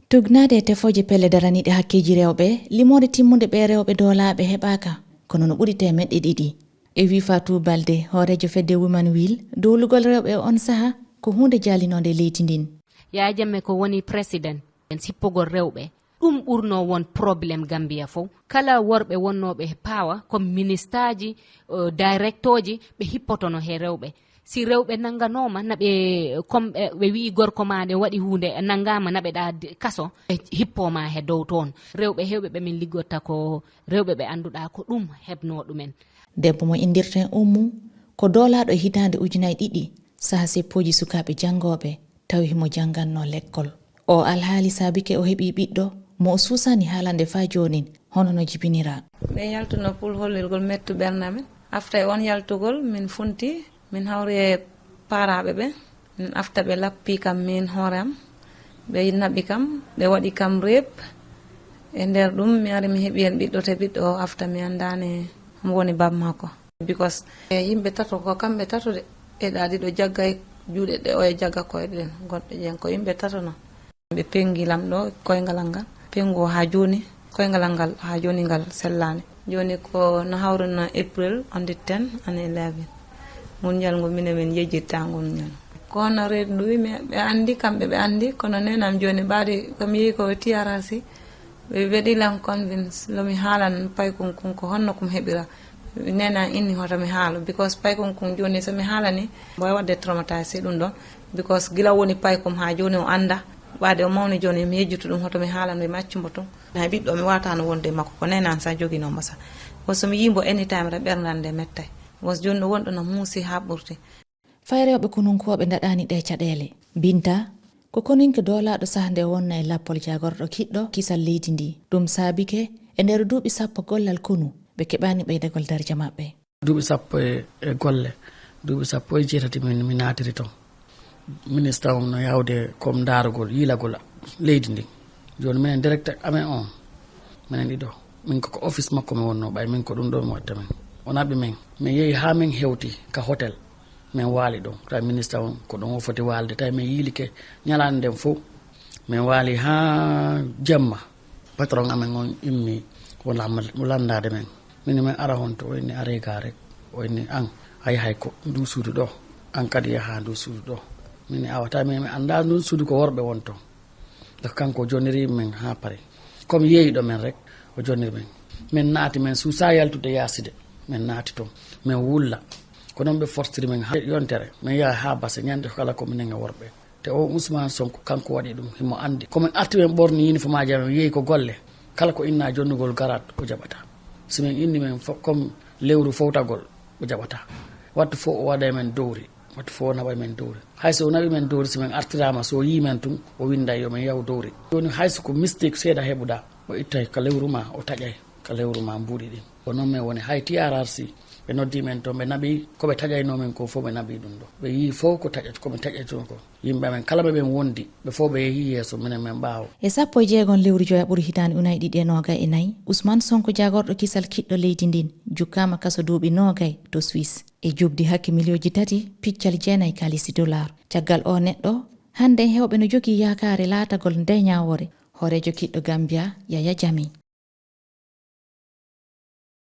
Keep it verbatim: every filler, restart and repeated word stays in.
Tugnaade e tefooje pelle daraniiɗe hakkeeji rewɓe, limoore timmunde ɓee rewɓe doolaaɓe heɓaaka, kono no ɓuri teemeɗɗe ɗiɗi. E wii Fatou Balde, hooreejo fedde Women Will, dowlugol rewɓe e on saha ko huunde jaalinoonde e leydi ndin. Yaya Jammeh ko woni président en sippogol rewɓe. Ɗum ɓurno won problème Gambia fof. Kala worɓe wonnooɓe he power, comme ministaaji, eh, directooji, ɓe hippotono he rewɓe. Si rewɓe nannganooma, na ɓe, comme, eh, ɓe wi'i gorko ma nde waɗi huunde, nanngama, na ɓe ɗa d-, kaso, ɓe hippo ma he dow toon. Rewɓe hewɓe ɓe min liggotta ko rewɓe ɓe annduɗa ko ɗum heɓno ɗumen. Debbo mo inndirten Ummu, ko doolaaɗo e hitaande ujunaaji ɗiɗi, saha seppooji sukaaɓe janngooɓe, tawi himo jannganno lekkol. O alhaali saabike o heɓi ɓiɗɗo mo o suusaani haalande faa joonin, hono no jibinira. Min yaltuno pour hollirgol mettu ɓernde amen. After on yaltugol, min funti, min hawri e paaraaɓe ɓe. Min afta ɓe lappi kam min hoore am. Ɓe naɓi kam, ɓe waɗi kam reep. E nder ɗum, mi ari mi heɓi heen ɓiɗɗo, te ɓiɗɗo o afta mi anndaani mo woni bab makko. Because, eh, yimɓe tato ko kamɓe tato de. E ɗa ɗiɗo jagga e juuɗe ɗe, o e jagga koyɗe ɗen. Goɗɗe ƴen ko yimɓe tato no. Ɓe pengi lam ɗo koyngalal ngal. Pengu o haa jooni, koyngalal ngal haa jooni ngal sellaani. Jooni ko no hawrino April on the ten and eleven. Ngun ñalngu minen min yejjirta ngun ñalngu. Kono reedu ndu wi mi ɓe anndi, kamɓe ɓe anndi, kono neenam jooni ɓaade ko mi yehi ko T R R C. Ɓe waɗi lan convince, lo mi haalan paykun kun ko honno kum heɓira. Nena inni hoto mi haalo, because paykun kun jooni so mi haalani, mbo waɗde traumatisé ɗum ɗon, because gila woni paykum haa jooni o annda, ɓaade o mawni jooni mi yejjutu ɗum hoto mi haalano e maccumbo tun. Na ɓiɗɗo mi waatano wonde e makko, ko nenan sa joginoo mo sa. Ko so mi yimbo anytime re ɓernde nde mettay. Was jooni ɗo wonɗo no muusi haa ɓurti. Fay rewɓe konunkooɓe ndaɗaani ɗee caɗeele. Binta, ko koninke doolaaɗo saha nde o wonna e lappol jaagorɗo kiɗɗo kisal leydi ndi. Ɗum saabike e nder duuɓi sappo gollal konu, ɓe keɓaani ɓeydagol darja maɓɓe. Duuɓi sappo e, e golle, duuɓi sappo e jeetati min mi naatiri toon. Minista on no yawde kom ndaarugol, yiilagol leydi ndi. Jooni minen direct amen on, minen ɗiɗo. Min ko, ko office makko mi wonno, ɓay min ko ɗum ɗo mi watta min. O naɓi min. Min yehi haa min hewti ka hotel. Min waali ɗon. Tawi minista on ko ɗon o foti waalde. Tawi min yiilike ñalaande nden fof. Min waali haa jemma. Patron amen on immi o lam-, o lanndaade min. Min, min ara honto? O inni, "Are ga rek." O inni, "An, a yahay ko ndu suudu ɗo. An kadi yaha ndu suudu ɗo." Min, "Awa, tawi min mi annda ndu suudu ko worɓe won ton." Donc kanko o jonniri min haa Paris. Comme yeeyiɗo men rek, o jonniri min. Min naati, min suusa yaltude yaasi de. Min naati toon. Min wulla. Ko noon ɓe forciri min haa yontere. Min yaha haa base ñande kala ko minen e worɓe. Te o Ousmane Sonko kanko waɗi ɗum, himo anndi. Ko min arti min ɓorni uniforme aji amen, yehi ko golle. Kala ko inna jonnugol garat, o jaɓata. Si min inni min fo-, comme lewru fowtagol, o jaɓata. Wattu fof o waɗa e men dowri. Wattu fof o naɓa e men dowri. Hay so o naɓi men dowri, si min artiraama, so o yii men tun, o winnda yo min yahu dowri. Jooni hay so ko mistake seeɗa heɓuɗa, o ittay ka lewru ma, o taƴay ka lewru ma mbuuɗi ɗin. Ko noon min woni, hay T R R C, ɓe noddi men toon, ɓe naɓi ko ɓe taƴayno min ko fof, ɓe naɓi ɗum ɗo. Ɓe yii fof ko taƴat-, ko min taƴatno ko. Yimɓe amen kala ɓe ɓen wondi, ɓe fof ɓe yehi yeeso, minen men ɓaawo. E sappo e jeegom lewru joyaɓuru hitaande unaye ɗiɗi e noogay e nayi, Ousmane Sonko jaagorɗo kisal kiɗɗo leydi ndin, jukkaama kaso duuɓi noogay to Suisse. E jubdi hakke miliyooji tati, piccal jeenayi kaalisi dollar. Caggal o neɗɗo, hannde hewɓe no jogii yaakaare laatagol nde ñaawoore, hooreejo kiɗɗo Gambia, Yaya Jammeh.